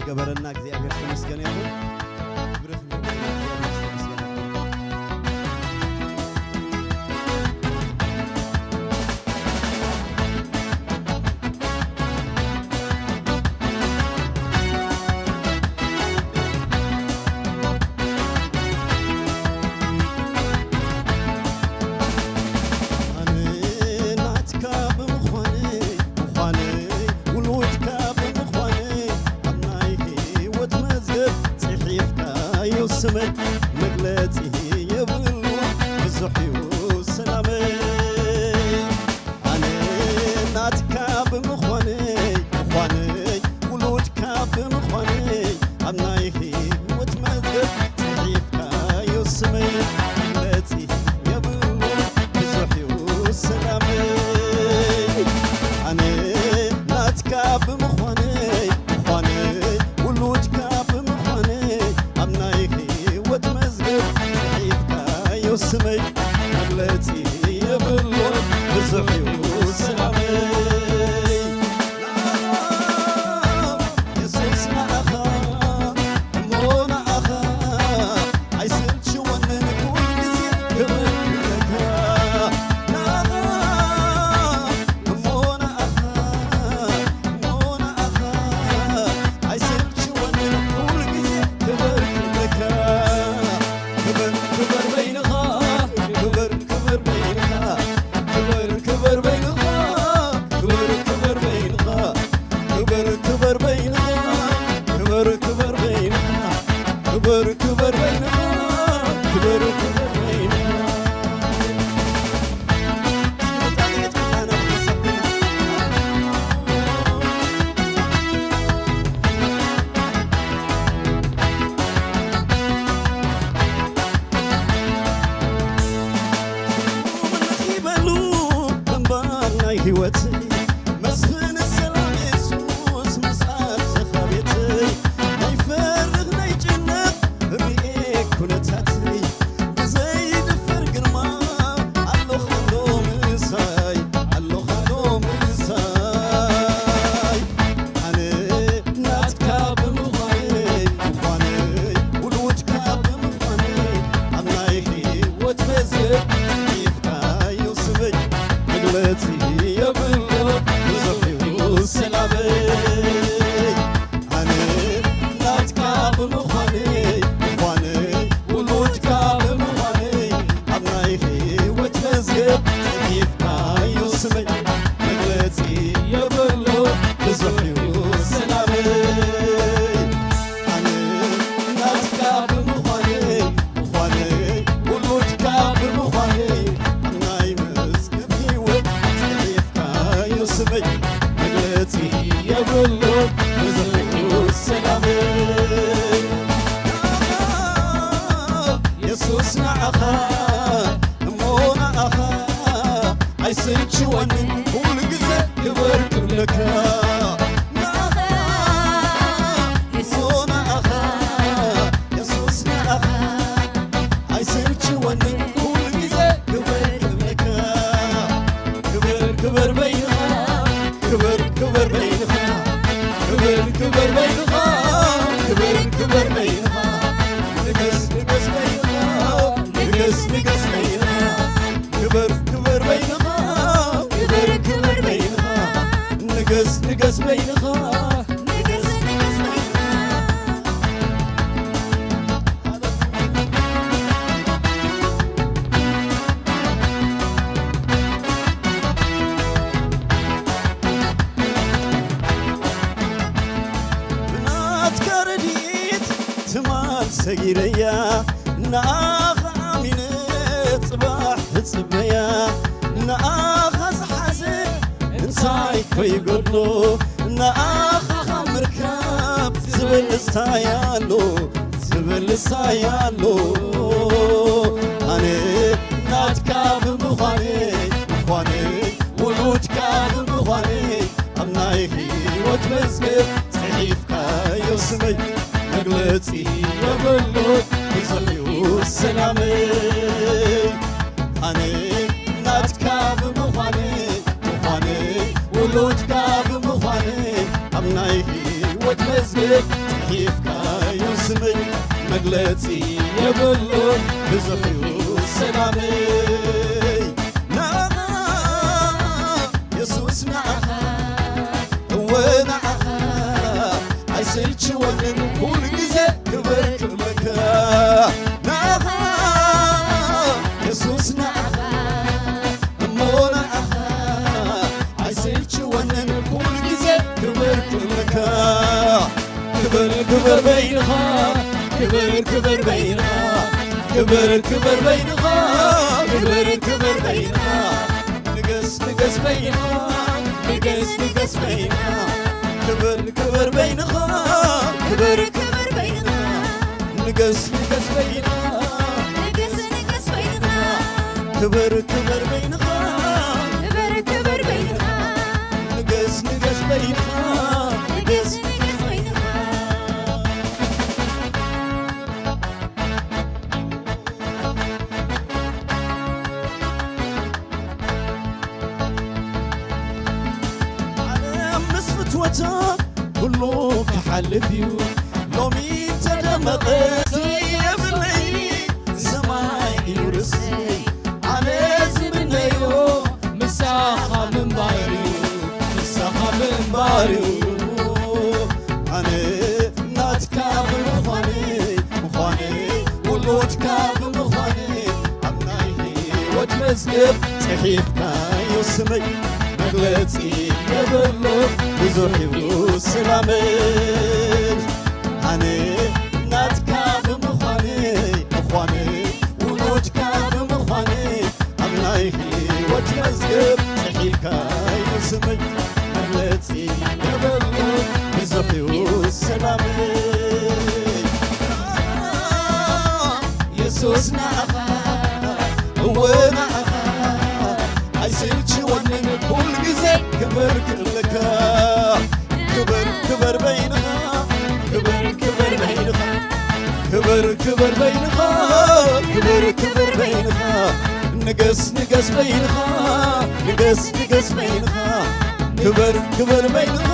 ገበረልና እግዚኣብሔር ተመስገን ይኹን። ክብሪ ንእግዚኣብሔር ተመስገን ይኹን። ኣነ ናትካ ብምዃነይ፣ ምዃነይ፣ ውሉድካ ብምዃነይ፣ ኣብ ናይ ህይወት መዝገብ ጽሒፍካዮ ስመይ፣ መግለጺ የብሉ ብዙሕ እዩ ሰላመይ። ኣነ ናትካ ብምዃነይ፣ ምዃነይ፣ ውሉድካ ብምዃነይ፣ ኣብ ናይ ህይወት መዝገብ ጽሒፍካዮ ስመይ፣ መግለጺ የብሉ ብዙሕ እዩ ሰላመይ። ኣነ ናትካ ብምዃነይ፣ ምዃነይ፣ ውሉድካ ብምዃነይ፣ ኣብ ናይ ህይወት መዝገብ ጽሒፍካዮ ስመይ፣ መግለጺ የብሉን ብዙሕ እዩ ሰላመይ። የሱስ ንዓኻ እሞ ንዓኻ ኣይስልችወንን ኩሉ ግዜ ክብር ክብለካ። ንዓኻ እሞ ንዓኻ እሞ ንዓኻ ኣይስልችወንን ኩሉ ግዜ ክብር ክብለካ። ክብር ክብር በይንኻ ክብር ክብር በይንኻ ክብር ክብር በይንኻ ክብር ክብር በይንኻ ክብር ክብር በይንኻ ክብር ክብር በይንኻ ክብር ክብር በይንኻ ክብር ክብር በይንኻ። ይበሉ እምበር ናይ ህይወት መስፍን ሰላም የሱስ ምስኣተኻ ቤተይ ናይ ፈርህ ናይ ጭነቕ ርኤ ኩነታተይ ብዘይድፈር ግርማ ኣሎኻ ዶ ምሳይ ኣሎኻ ዶ ምሳይ ኣነ ናትካ ብምዃነይ ምዃነይ ውሉድካ ብምዃነይ ኣብ ናይ ህይወት መዝገብ ጽሒፍካዮ ስመይ መግለጺ የብሎ ብዙሕ እዩ ሰላመይ ኣነ ናትካ ብምዃነይ ምዃነይ ውሉድካ ብምዃነይ ኣብ ናይ ህይወት መዝገብ ጽሒፍካዮ ስመይ መግለጺ የብሉ ብዙሕ እዩ ሰላመይ ኣነ ናትካ ብምዃነይ ምዃነይ ውሉድካ ብምዃነይ ኣብ ናይ መዝገብ ህይወት ጽሒፍካዮ ስመይ መግለጺ የብሉ ብዙሕ እዩ ሰላመይ የሱስ ንዓኻ እሞ ንዓኻ ኣይሰልችወንን ኩሉ ግዜ ክብር ክብለካ ንዓኻ እሞ ንዓኻ የሱስ ንዓኻ ኣይሰልችወንን ኩሉ ግዜ ክብር ክብለካ ክብር ክብር በይንኻ ክብር ክብር በይንኻ ክብር ክብር በይንኻ ክብር ክብር በይንኻ ንገስ ንገስ በይንኻ ንገስ ንገስ በይንኻ ክብር ክብር በይንኻ ክብር ክብር በይንኻ ንገስ ንገስ በይንኻ ንገስ ንገስ በይንኻ ብናትካ ረድኤት ትማል ሰጊረያ ንኣኻ ኣሚነ ጽባሕ እጽበያ ንኣኻ ዝሓዘ እንታይ ከይጎድሎ ንኣኻ ካብ ምርካብ ዝብል እንታይ ኣሎ ዝብል እንታይ ኣሎ ኣነ ናትካ ብምዃነይ ምዃነይ ውሉድካ ብምዃነይ ኣብ ናይ ህይወት መዝገብ ጽሒፍካዮ ስመይ መግለጺ የብሉ ብዙሕ እዩ ሰላመይ ኣነ ናትካ ብምዃነይ ምዃነይ ውሉድካ ብምዃነይ ኣብ ናይ ህይወት መዝገብ ሂብካዮ ስመይ መግለጺ የብሉን ብዙሕ እዩ ሰላመይ። ንኣኻ የሱስ ንኣኻ እወ ንኣኻ ኣይሰልችወንን ኩሉ ግዜ ክብር ክብለካ። ንኣኻ የሱስ ንኣኻ እሞ ንኣኻ ኣይሰልችወንን ኩሉ ግዜ ክብር ክብለካ። ክብር ክብር በይንኻ ክብር ክብር በይንኻ ክብር ክብር በይንኻ ክብር ክብር በይንኻ ንገስ ንገስ በይንኻ ንገስ ንገስ በይንኻ ክብር ክብር በይንኻ ክብር ክብር በይንኻ ንገስ ንገስ በይንኻ ንገስ ንገስ በይንኻ ክብር ክብር በይንኻ ክብር ክብር በይንኻ ንገስ ንገስ በይንኻ ንገስ ንገስ በይንኻ ዓለም ምስ ፍትወታ ኩሉ ክሓልፍ እዩ ሎሚ ተደመቐ የብለይ ሰማይ እዩ ርስይ ኣነ ዝምነዮ ምሳኻ ምንባር እዩ ምሳኻ ምንባር እዩ ኣነ ናትካ ብምዃነይ ምዃነይ ውሉድካ ብምዃነይ ኣብ ናይ ህይወት መዝገብ ጽሒፍካዮ ስመይ መግለጺ የብሉን ብዙሕ እዩ ሰላመይ ኣነ ናትካ ብምዃነይ ምዃነይ ውሉድካ ብምዃነይ ኣብ ናይ ህይወት መዝገብ ጽሒፍካዮ ስመይ መግለጺ የብሉን ብዙሕ እዩ ሰላመይ የሱስ ንኣኻ እወ ንኣኻ ኣይሰልችወንን ኩሉ ግዜ ክብር ክብለካ ክብር ክብር በይንኻ ክብር ክብር በይንኻ ክብር ክብር በይንኻ ክብር ክብር በይንኻ ንገስ ንገስ በይንኻ ንገስ ንገስ በይንኻ ክብር ክብር በይንኻ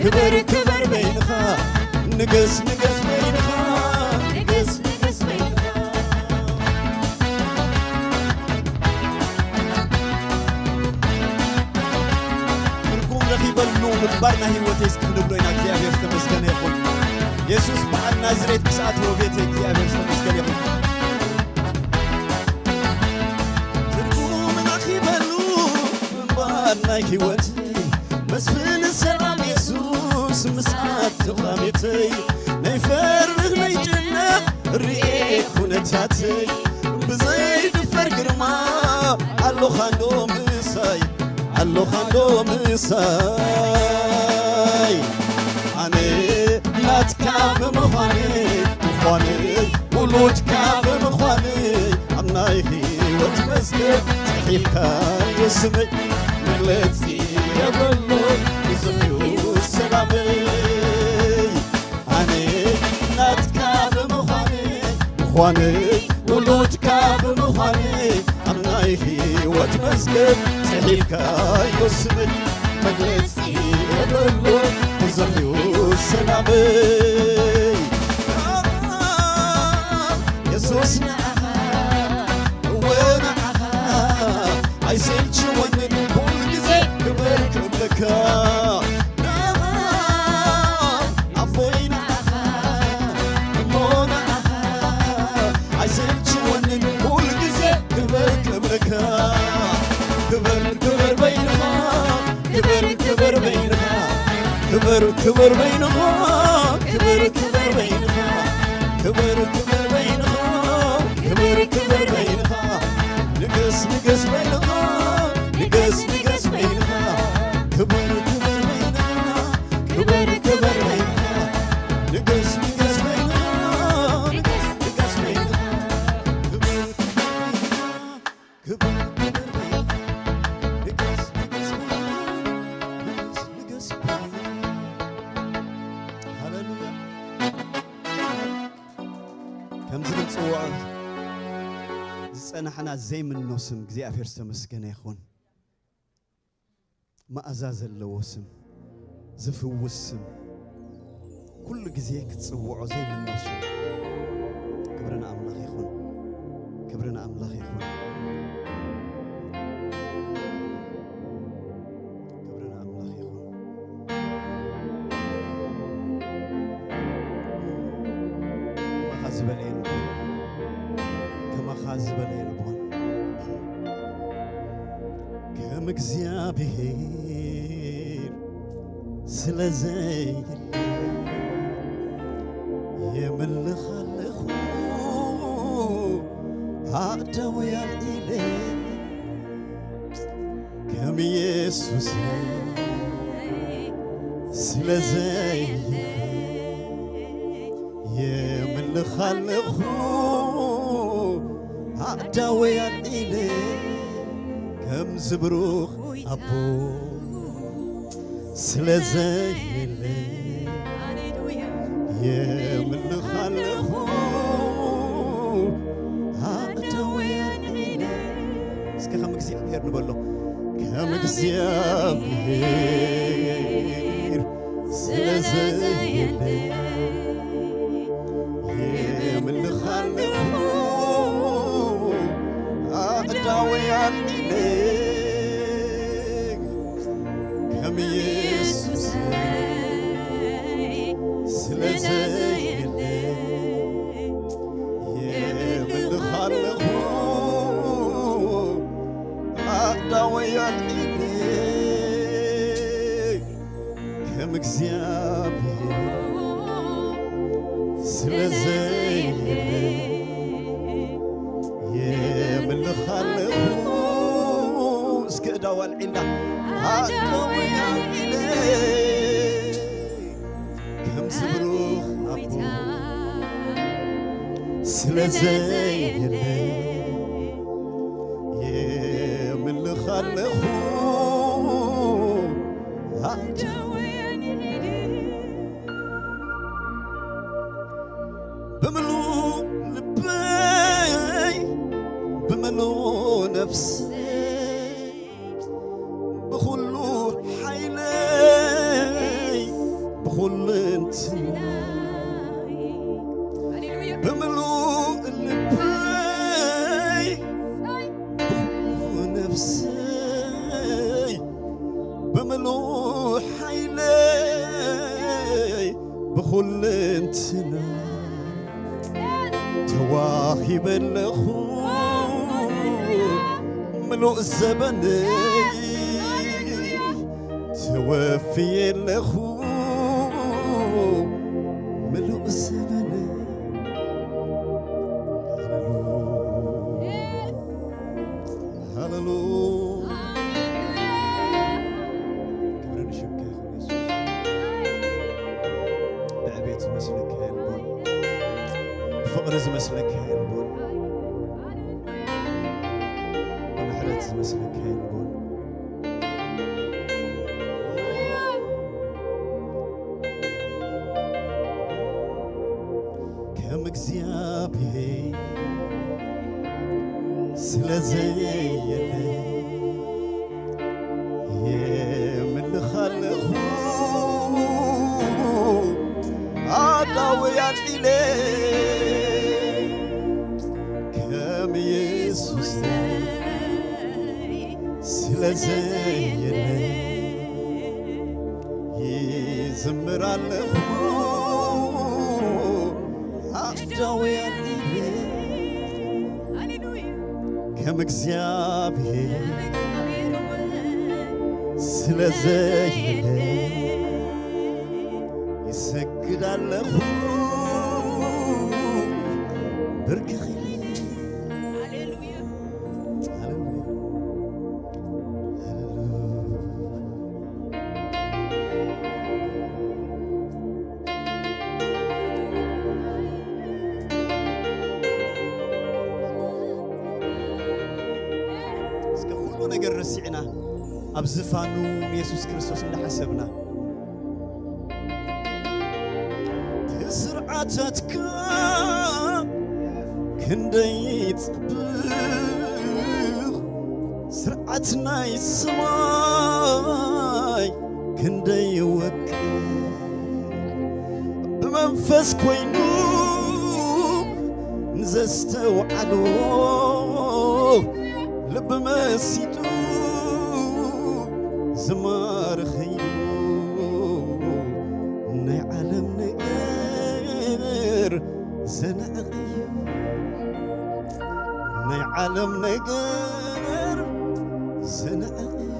ክብር ክብር በይንኻ ንገስ ንገስ በይንኻ ንገስ ንገስ በይንኻ ትርጉም ረኺበሉ ምንባር ናይ ህይወተይ እስኪ ክንብሎ ኢና እግዚኣብሔር ዝተመስገነ ይኹን የሱስ በዓል ናዝሬት ምስ ኣተወ ቤተይ እግዚኣብሔር ዝተመስገነ ይኹን ትርጉም ረኺበሉ ምንባር ናይ ህይወት መስፍን ሰላም የሱስ ምስ ኣተኻ ቤተይ ናይ ፈርህ ናይ ጭነቕ ርኤ ኩነታተይ ብዘይድፈር ግርማ ኣሎኻ እንዶ ምሳይ ኣሎኻ እንዶ ምሳይ ኣነ ናትካ ብምዃነይ ምዃነይ ውሉድካ ብምዃነይ ኣብ ናይ ህይወት መዝገብ ጽሒፍካዮ ስመይ መግለጺ የብሉን ብዙሕ እዩ ሰላመይ ኣነ ናትካ ብምዃነይ ምዃነይ ውሉድካ ብምዃነይ ኣብ ናይ ህይወት መዝገብ ጽሒፍካዮ ስመይ መግለጺ የብሉን ብዙሕ እዩ ሰላመይ የሱስ ንኣኻ እወ ንኣኻ ኣይሰልችወንን ኩሉ ግዜ ክብር ክብለካ ንኣኻ ኣቦይ ንኣኻ እሞ ንኣኻ ኣይሰልችወንን ኩሉ ግዜ ክብር ክብለካ ክብር ክብር በይንኻ ክብር ክብር በይንኻ ክብር ክብር በይንኻ ክብር ክብር በይንኻ ክብር ክብር በይንኻ ክብር ክብር በይንኻ ንገስ ንገስ በይንኻ ንገስ ንገስ በይንኻ ክብር ክብር በይንኻ ክብር ክብር በይንኻ ንገስ ንገስ በይንኻ ንገስ ንገስ በይንኻ ክብር ክብር በይንኻ ክብር ክብር በይንኻ ንገስ ንገስ በይንኻ ንገስ ንገስ በይንኻ ሃሌሉያ ከምዚ ክንጽውዖ ዝጸናሕና ዘይምኖ ስም እግዚኣብሔር ዝተመስገነ ይኹን መኣዛ ዘለዎ ስም ዝፍውስ ስም ኩሉ ግዜ ክትጽውዖ ዘይምኖ ሽም። ክብሪ ንኣምላኽ ይኹን። ክብሪ ንኣምላኽ ይኹን። ክብሪ ንኣምላኽ ይኹን። ከማኻ ዝበለ የልቦን። ከማኻ ዝበለ የልቦን። ከም እግዚኣብሔር ስለ ዘየለ የምልኽ ኣለኹ ኣእዳወይ ኣልዒለ። ከም ኢየሱስ ስለ ዘየለ የምልኽ ኣለኹ ኣእዳወይ ኣልዒለ። ከምዚ ብሩኽ ኣቦ ስለ ዘየለ የምልኽ ኣለኹ ኣእዳወይ ኣልዒለ። እስከ ከም እግዚኣብሔር ንበሎ። ከም እግዚኣብሔር ስለ ዘየለ የምልኽ ኣለኹ ኣእዳወይ ኣልዒለ። ከም ኢየሱስ ስለ ዘየለ የምልኽ ኣለኹ ኣእዳወይ ኣልዒለ። ከም እግዚኣብሔር ስለ ዘየለ የምልኽ ኣለኹ። እስከ እዳዋ ኣልዒላ ኣእዳወይ ኣልዒለ። ከምዚ ብሩኽ ኣቦ ስለ ዘየለ የምልኽ ኣለኹ ኣእዳወይ ኣልዒለ። ብምሉእ ልበይ ብምሉእ ነፍሰይ ብኹሉ ሓይለይ ብኹሉ እንትናይ ብምሉእ ልበይ ብምሉእ ነፍሰይ ብምሉእ ሓይለይ ብኹሉ እንትናይ ተዋሂበ ኣለኹ ምሉእ ዘበነይ ተወፍየ ኣለኹ ምሉእ ዘበነይ። ሃሌሉያ። ክብሪ ንሽምካ ይኹን የሱስ። ብዕቤት ዝመስለካ የልቦን። ብፍቕሪ ዝመስለካ የልቦን። ብምሕረት ዝመስለካ የልቦን። ከም እግዚኣብሔር ስለ ዘየለ የምልኽ ኣለኹ ኣእዳወይ ኣልዒለ። ከም ኢየሱስ ስለ ዘየለ ይዝምር ኣለኹ ኣእዳወይ ኣልዒለ። ሃሌሉያ። ከም እግዚኣብሔር ስለ ዘየለ ይሰግድ ኣለኹ ብርክኽ ኢለ። ሃሌሉያ። ሃሌሉያ። ሃሌሉያ። እስከ ኩሉ ነገር ረሲዕና ኣብ ዝፋኑ ንየሱስ ክርስቶስ እንዳሓሰብና ስርዓታትካ ክንደይ ጽብቕ ስርዓት ናይ ሰማይ ክንደይ ወቅብ መንፈስ ኮይኑ ንዘስተውዓሎ ልቢ መሲጡ ዝማርኸዩ ናይ ዓለም ነገር ዘንዕቕዩ ናይ ዓለም ነገር ዘንዕቕዩ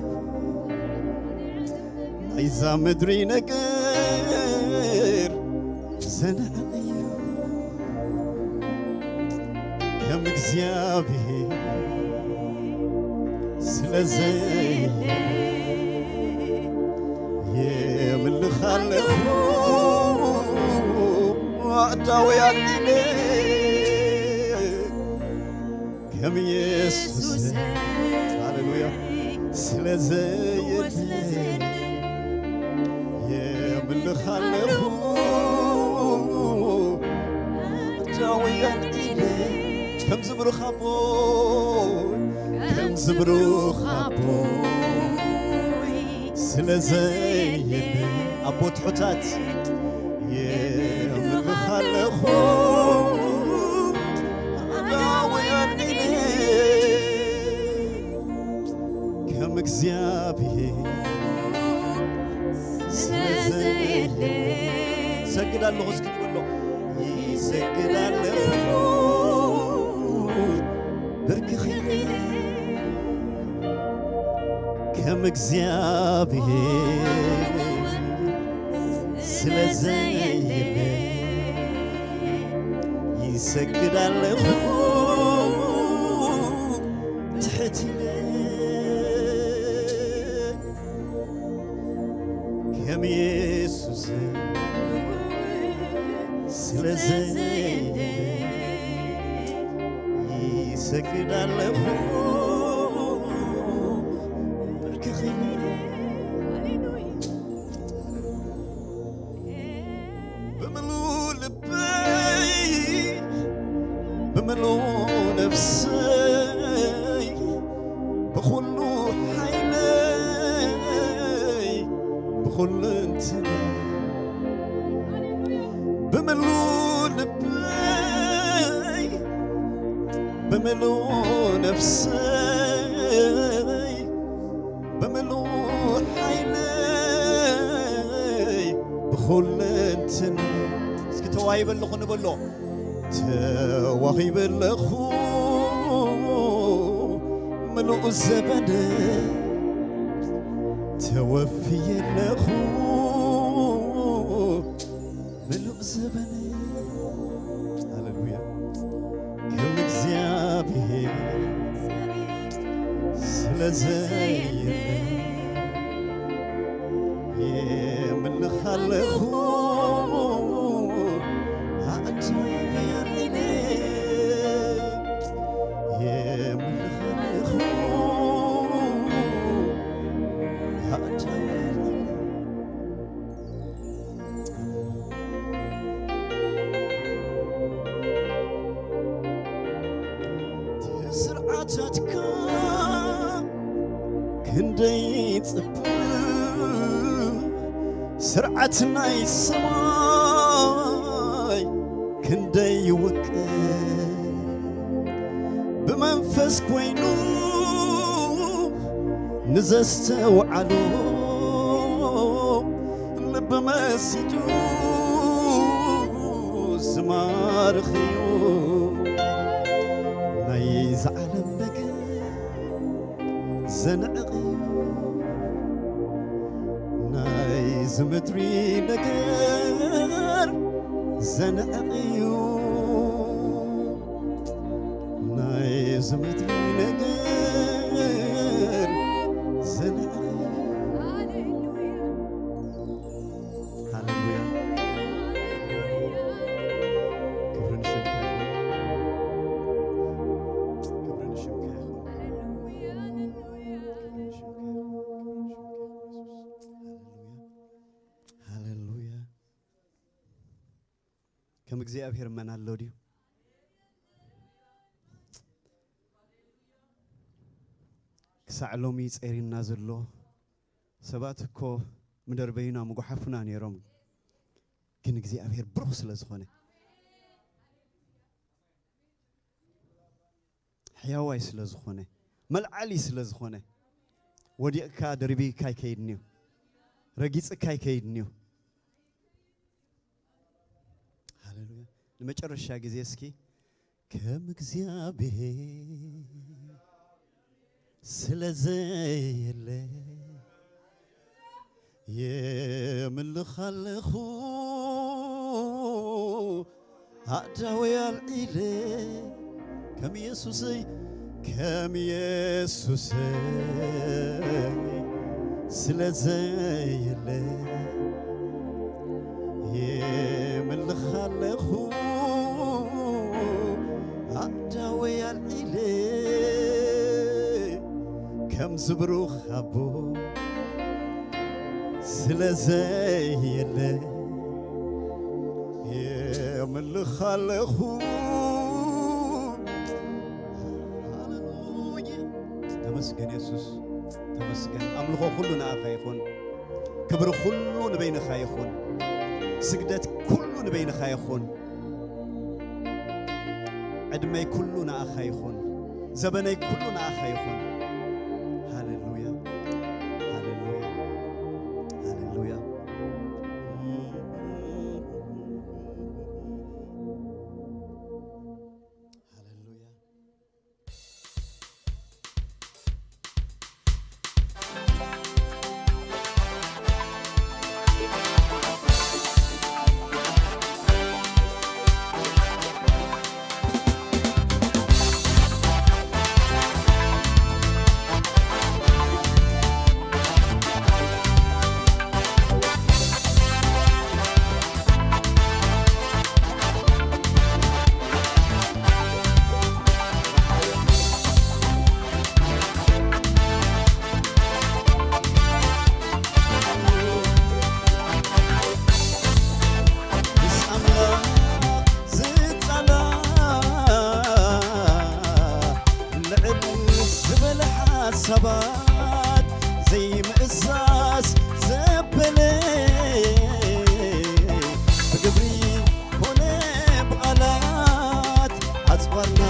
ናይዛ ምድሪ ነገር ዘንዕቕዩ ከም እግዚኣብሔር ስለ ዘየለ የምልኽ ኣለኹ ኣእዳወይ ኣልዒለ ከም የሱስ ሃሌሉያ ስለ ዘየለ የምልኽ ኣለኹ ኣእዳወይ ኣልዒለ ከም ዝብሩኽ ኣቦይ ከም ዝብሩኽ ኣቦይ ስለ ዘየለ ኣቦ ትሑታት የምልኽ ኣለኹ ኣእዳወይ ኣልዒለ ከም እግዚኣብሔር ስለ ዘየለ ይሰግድ ኣለኹ እስኪ ንበሎ ይሰግድ ኣለኹ ብርክኽ ኢለ ከም እግዚኣብሔር ስለ ዘየለ ይሰግድ ኣለኹ ትሕት ኢለ ከም የሱስ ስለ ዘየለ ይሰግድ ኣለኹ ብርክኽ ኢለ ብምሉእ ልበይ ብምሉእ ነፍሰይ ብኹሉ ሓይለይ ብኹሉ እንትነይ ብምሉእ ልበይ ብምሉእ ነፍሰይ ብምሉእ ሓይለይ ብኹለንትን እስኪ ተዋሂበ ኣለኹ ንበሎ ተዋሂበ ኣለኹ ምሉእ ዘበነ ተወፍየ ኣለኹ ምሉእ ዘበነ ሃሌሉያ ከም እግዚኣብሔር ስለ ዘየለ የምልኽ ኣለኹ ኣእዳወይ ኣልዒለ የምልኽ ኣለኹ ኣእዳወይ ኣልዒለ ስርዓታትካ ክንደይ ጽብቕ ስርዓት ናይ ሰማይ ክንደይ ይውቅብ ብመንፈስ ኮይኑ ንዘስተውዓሎ ልቢ መሲጡ ዝማርኽ እዩ ናይዛ ዓለም ነገር ዘንዕቕ እዩ ናይዚ ምድሪ ነገር ዘንዕቕ እዩ ናይ እዚ ምድሪ ነገር ዘንዕቕ ሃሌሉያ ክብሪ ንሽምካ ይኹን ክብሪ ንሽምካ ይኹን ክብሪ ንሽምካ ይኹን ክብሪ ንሽምካ ይኹን የሱስ ሃሌሉያ ሃሌሉያ ከም እግዚኣብሔር መን ኣሎ ድዩ ክሳዕ ሎሚ ጸሪና ዘሎ ሰባት እኮ ምደርበዩና ምጉሓፉና ነይሮም ግን እግዚኣብሔር ብሩኽ ስለ ዝኾነ፣ ሕያዋይ ስለ ዝኾነ፣ መልዓሊ ስለ ዝኾነ፣ ወዲቕካ ደርቢካ ኣይከይድን እዩ፣ ረጊጽካ ኣይከይድን እዩ። ሃሌሉያ። ንመጨረሻ ግዜ እስኪ ከም እግዚኣብሔር ስለ ዘየለ የምልኽ ኣለኹ ኣእዳወይ ኣልዒለ ከም የሱሰይ ከም የሱሰይ ስለ ዘየለ የምልኽ ኣለኹ ኣእዳወይ ኣልዒለ ከምዚ ብሩኽ ኣቦ ስለ ዘየለ የምልኽ ኣለኹ። ሃሌሉያ። ተመስገን የሱስ፣ ተመስገን። ኣምልኾ ኩሉ ንኣኻ ይኹን፣ ክብሪ ኩሉ ንበይንኻ ይኹን፣ ስግደት ኩሉ ንበይንኻ ይኹን። ዕድመይ ኩሉ ንኣኻ ይኹን፣ ዘበነይ ኩሉ ንኣኻ ይኹን። ሃሌሉያ፣ ሃሌሉያ፣ ሃሌሉያ። ሃሌሉያ። ምስ ኣምላኽ ዝጣላዕ ልዕል ዝበለ ሓሳባት ዘይምእዛዝ ዘበለ ብግብሪ ኮነ ብቓላት ኣጽዋርና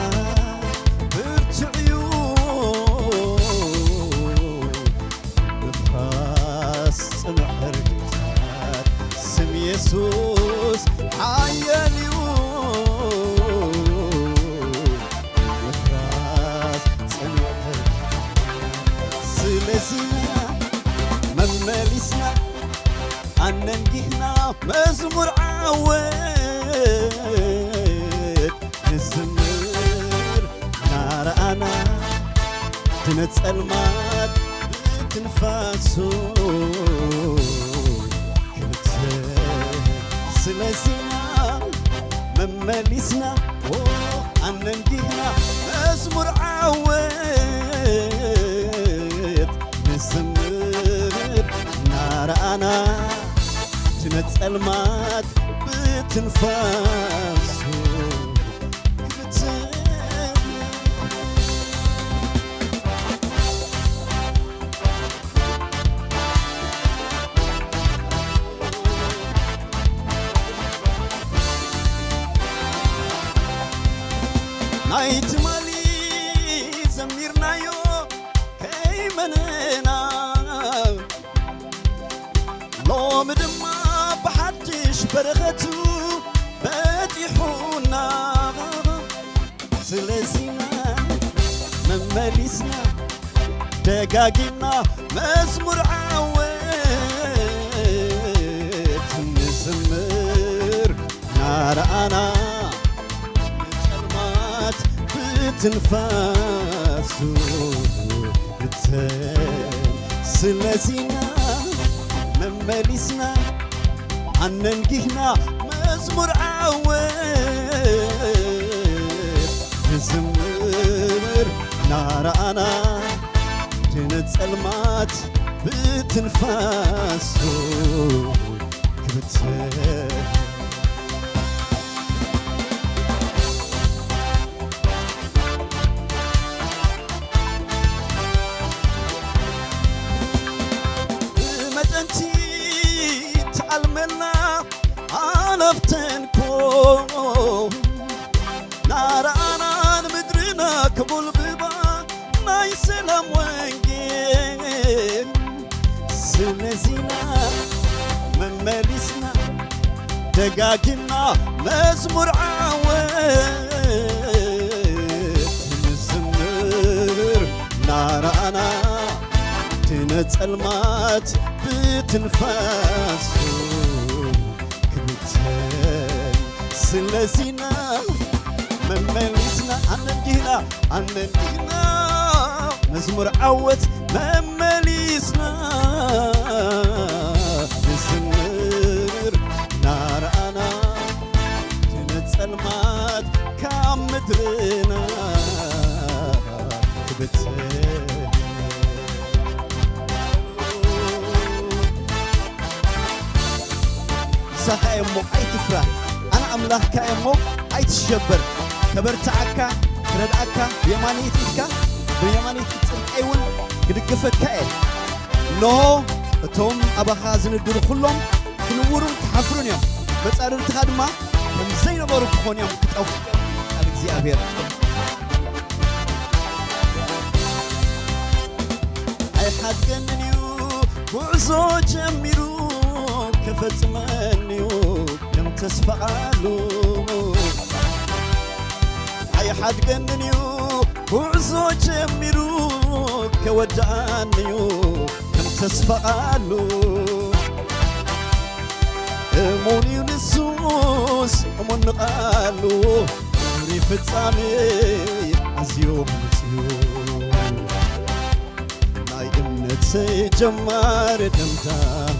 ብርቱዕ እዩ። ምፍራስ ጽኑዕ ሕርድታት ስም የሱስ ሓያል እዩ። ምፍራስ ጽኑዕ ሕርድታት ስለዚና መመሊስና ኣነንጊህና መዝሙር ዓወት ንዝምር ናረኣና ድነ ጸልማት ብትንፋሱ ክብትን ስለዚና መመሊስና ኣነንጊህና መዝሙር ዓወት ንዝምር ናረኣና ድነ ጸልማት ብትንፋሱ ክብትን ናይ ትማሊ ዘሚርናዮ ከይመነና ሎሚ ድማ ብሓድሽ በረኸቱ በጺሑና ስለዚና መመሊስና ደጋጊምና መዝሙር ዓወት ንዝምር ናረኣና ጸልማት ብትንፋሱ ብትን ስለዚና መመሊስና ኣነንጊህና መዝሙር ዓወት ንዝምር ናረኣና ድነ ጸልማት ብትንፋሱ ክብትን ብመጠንቲ ተኣልመልና ኣብተንኮ ናራኣና ንምድርና ከጎልብባ ናይ ሰላም ወንጌል ስለዚና መመሊስና ደጋጊምና መዝሙር ዓወት ንዝምር ናራኣና ድነ ጸልማት ብትንፋሱ ክብተን ስለዚና መመሊስና ኣነንዲህና ኣነንዲህና መዝሙር ዓወት መመሊስና ንዝምር ናርኣና ድነ ጸልማት ካብ ምድርና ክብተን ምሳኻ እየ እሞ ኣይትፍራህ፣ ኣነ ኣምላኽካ እየ እሞ ኣይትሸበር። ከበርትዓካ፣ ክረድኣካ፣ ብየማነይቲ ኢድካ፣ ብየማነይቲ ጽድቀይ እውን ክድግፈካ እየ። እንሆ፣ እቶም ኣባኻ ዝንድሩ ኩሎም ክንውሩን ክሓፍሩን እዮም። መጻርርትኻ ድማ ከም ዘይነበሩ ክኾኑ እዮም፣ ክጠፍኡ እዮም። ቃል እግዚኣብሔር። ኣይሓድገንን እዩ ጉዕዞ ጀሚሩ፣ ከፈጽመን እዩ ከም ተስፋ ቃሉ። ኣይሓድገንን እዩ ጉዕዞ ጀሚሩ፣ ከወድኣን እዩ ከም ተስፋ ቃሉ። እሙን እዩ ንሱስ እሙን ንቃሉ፣ ፍጻሜ ኣዝዩ ብሉጽ እዩ። ናይ እምነተይ ጀማሪ ደምዳም፣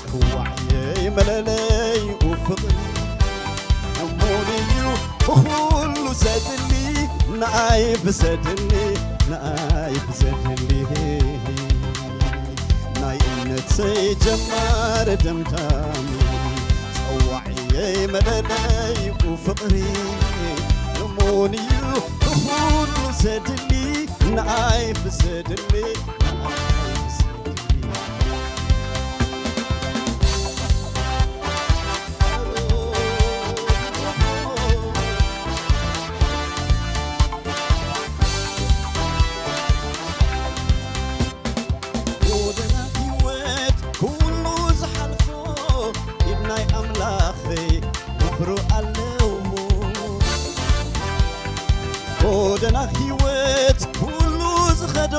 ጽዋዕየይ መለለይ ፍቕሪ። እሙን እዩ ብኹሉ ዘድሊ፣ ንኣይ ብዘድሊ፣ ንኣይ ብዘድሊ። ናይ እምነተይ ጀማሪ ደምዳሚ፣ ጸዋዕየይ መለለይ ፍቕሪ። እሙን እዩ ብኹሉ ዘድሊ፣ ንኣይ ብዘድሊ፣ ንኣይ ብዘድሊ። ጎደና ህይወት ኩሉ ዝሓልፎ ኢድ ናይ ኣምላኸይ ምኽሩ ኣለዎ። ጎደና ህይወት ኩሉ ዝኸዶ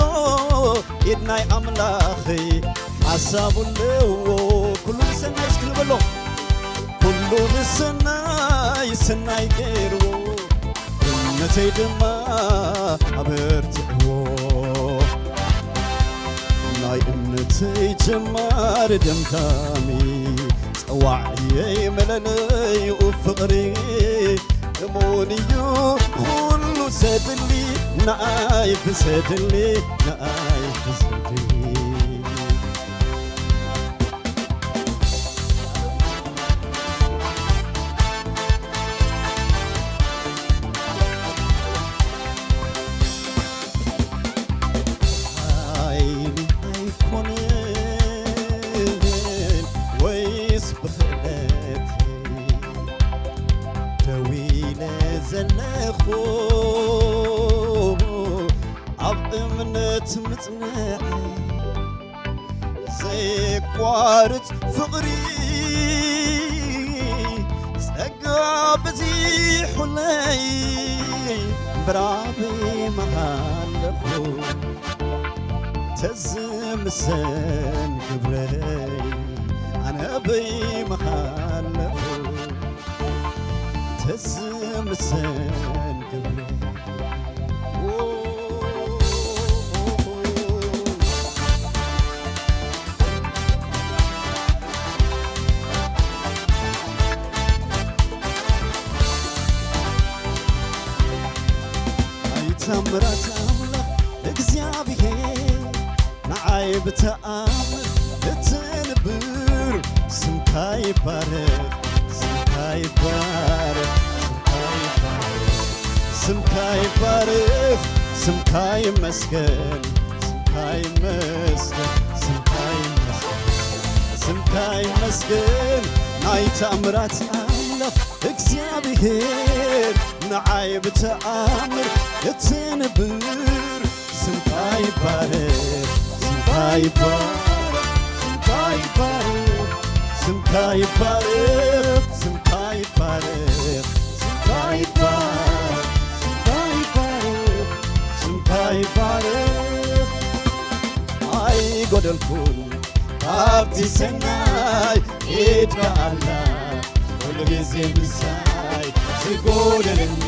ኢድ ናይ ኣምላኸይ ሓሳቡ ኣለዎ። ኩሉ ንሰናይ እስኪ ንበሎ። ኩሉ ንሰናይ ሰናይ ገይርዎ፣ እምነተይ ድማ ኣበርቲዕዎ። ናይ እምነተይ ጀማሪ ደምዳሚ፣ ጸዋዕየይ መለለይኡ ፍቕሪ። እሙን እዩ ኩሉ ዘድሊ፣ ንኣይ ብዘድሊ፣ ንኣይ ብዘድሊ። ሓይሊ ኣይኮነን ወይስ ብኽእለተይ ደው ኢለ ዘለኹ ኣብ እምነት ምጽንዐይ ዘየቋርጽ ፍቕሪ ጸጋ በዚሑለይ እምበራበይ መሃለኹ ተዝምሰን ግብረይ ኣነበይ መሃለኹ ተዝምሰን ግብረይ ኣይታምራት ኣምላኽ እግዚኣብሔር ንዓይ ብተኣምር እትንብር ስምካ ይባረኽ ስምካ ይባረኽ ስምካ ይባረኽ ስምካ ይባረኽ ስምካ ይመስገን ስምካ ይመስገን ስምካ ይመስገን ስምካ ይመስገን ናይ ተኣምራት ኣምላኽ እግዚኣብሔር ንዓይ ብተኣምር እትንብር ስምካ ይባረኽ፣ ስምካ ይባረኽ፣ ስምካ ይባረኽ፣ ስምካ ይባረኽ፣ ስምካ ይባረኽ፣ ስምካ ይባረኽ፣ ስምካ ይባረኽ፣ ስምካ ይባረኽ። ኣይጎደልኩን ካብቲ ሰናይ ኢድካ ኣላ፣ ኩሉ ግዜ ምሳይ ዝጎደለኒ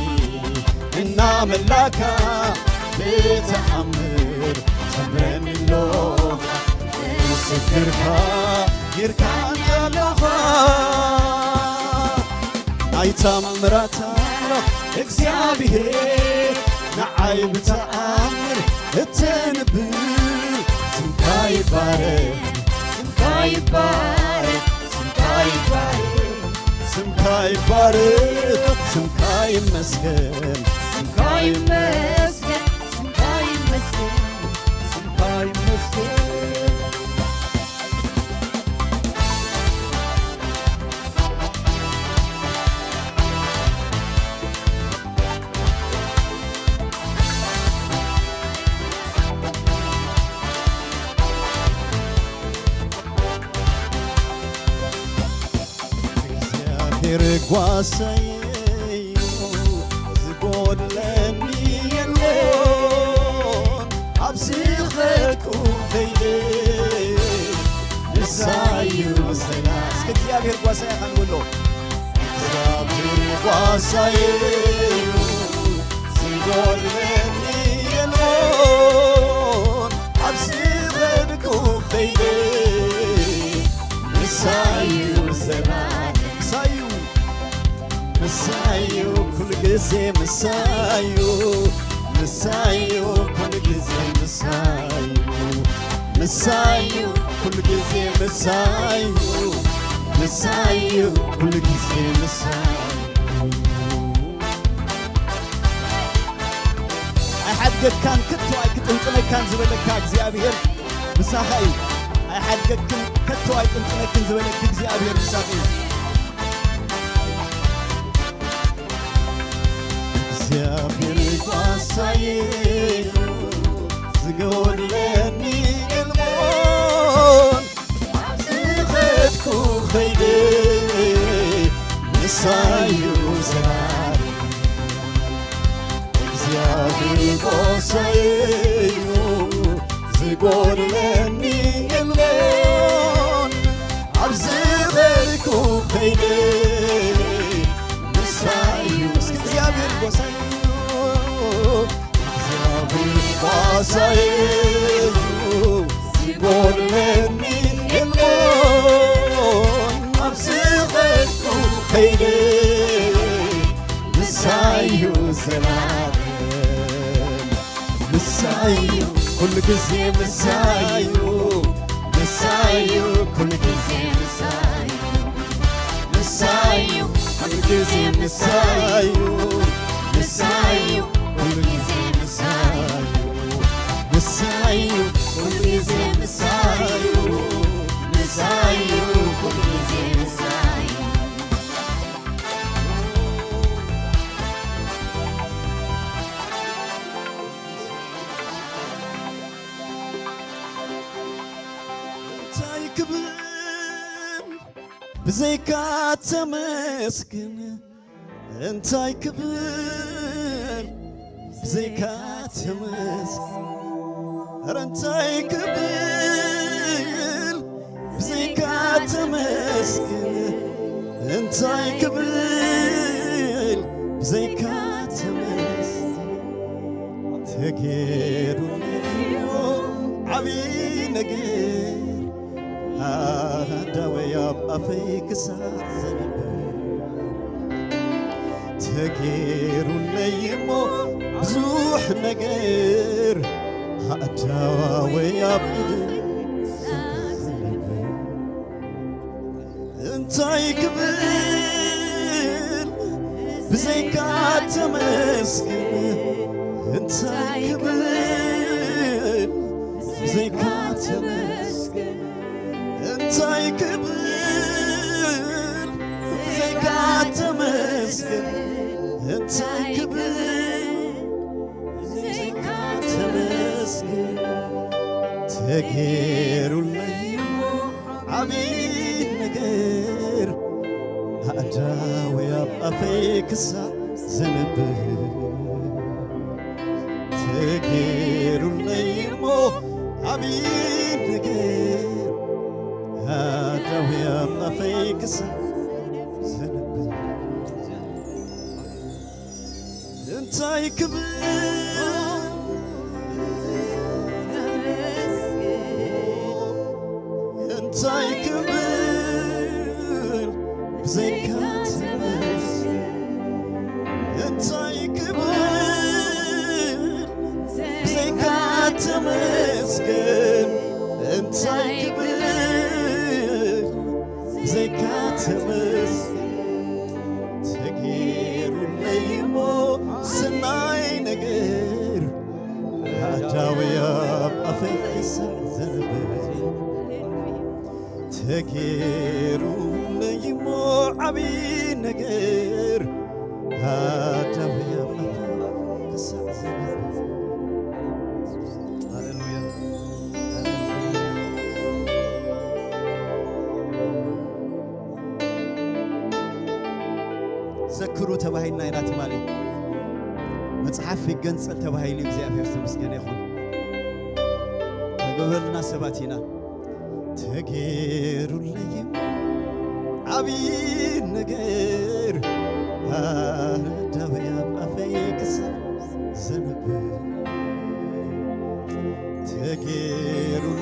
እናመላካ ብተኣምር ተምረኒ ኣለኻ፣ ምስክርካ ጌርካኒ ኣለኻ። ናይ ተኣምራት ኣምላኽ እግዚኣብሔር ንዓይ ብተኣምር እተንብር ስምካ ይባረኽ፣ ስምካ ይባረኽ፣ ስምካ ይባረኽ፣ ስምካ ይባረኽ፣ ስምካ ይመስገን፣ ስምካ ይመስገን፣ ስምካ ይመስገን፣ ስምካ ይመስገን። እግዚኣብሔር ጓሳይ እዩ፣ ዝጎድለኒ የሎን። ኣብ ዝኸድኩ ከይደ ንሳዩ ሰላም። እስኪ እግዚኣብሔር ጓሳይ ኣኻል በሎ። እግዚኣብሔር ጓሳይ እዩ፣ ዝጎድለኒ የሎን። ኣብ ዝኸድኩ ከይደ ንሳዩ ሰላም። ምሳዩ፣ ምሳዩ፣ ኩሉ ግዜ ምሳዩ፣ ምሳዩ፣ ኩሉ ግዜ ምሳዩ፣ ምሳዩ፣ ኩሉ ግዜ ምሳዩ፣ ምሳዩ፣ ኩሉ ግዜ ምሳዩ። ኣይሓድገካን፣ ከቶ ኣይክጥንጥነካን ዝበለካ እግዚኣብሔር ምሳኻ እዩ። ኣይሓድገክን፣ ከቶ ኣይጥንጥነክን ዝበለኪ እግዚኣብሔር ምሳኺ እዩ። እግዚኣብሔር ጓሳይ እዩ፣ ዝጎድለኒ የልቦን። ኣብ ዝኸድኩ ከይደ ንሳዩ ዘላለም። እግዚኣብሔር ጓሳይ እዩ፣ ዝጎድለኒ የልቦን። ኣብ ዝኸድኩ ከይደ ንሳዩ። እስኪ እግዚኣብሔር ጓሳይ እዩ፣ እግዚኣብሔር ጓሳይ እዩ፣ ዝጎድለኒ የልቦን። ኣብ ዝኸድኩ ከይደ ንሳዩ ዘላለም። ምሳዩ ኩሉ ግዜ ምሳዩ፣ ምሳዩ ኩሉ ግዜ ምሳዩ፣ ምሳዩ ኩሉ ግዜ ምሳዩ፣ ምሳዩ ኩሉ ግዜ ምሳዩ፣ ምሳዩ ኩሉ ግዜ ምሳዩ፣ ምሳዩ ኩሉ ግዜ ምሳዩ። እንታይ ክብል ብዘይካ ተመስግን፣ እንታይ ክብል ብዘይካ ተመስግን፣ ኧረ እንታይ ክብል ብዘይካ ተመስግን፣ እንታይ ክብል ብዘይካ ተመስግን፣ ተጌሩለዮ ዓብዪ ነገር ኣሃዳወይ ኣብ ኣፈይ ክሳዕ ዘንብር ተጌሩለይ እሞ ብዙሕ ነገር ኣእዳወይ ኣብ ኢድ እንታይ ክብል ብዘይካ ተመስግን እንታይ ክብል ብዘይካ ተመስግን እንታይ ክብል እንታይ ክብል ብዘይካ ተመስገን። ተገይሩለይ እሞ ዓብዪ ነገር ኣእዳወይ ኣብ ኣፈይ ክሳዕ ዘንብር። ተገይሩለይ እሞ ዓብዪ ነገር ኣእዳወይ ኣብ ኣፈይ ክሳዕ ዘንብር። እንታይ ክብል እንታይ ክብል ብዘይካ ተመስገን። እንታይ ክብል ብዘይካ ተመስገን። እንታይ ክብል ብዘይካ ተመስገን። ተገይሩለይ እሞ ሰናይ ነገር ኣእዳወይ ኣብ ኣፈይ ክሳዕ ዘንብር። ተገይሩለይ እሞ ዓብዪ ነገር ኣእዳወይ ኣብ ኣፈይ ክሳዕ ዘንብር። ሃሌሉያ። ዘክሩ ተባሂልና ኢና ትማሊ። መጽሓፍ ይገንጸል ተባሂሉ። እግዚኣብሔር ተመስገን ይኹን። ተገበልና ሰባት ኢና። ተገይሩለይ ዓብዪ ነገር ኣእዳወይ ኣብ ኣፈይ ክሳዕ ዘንብር። ተገይሩለይ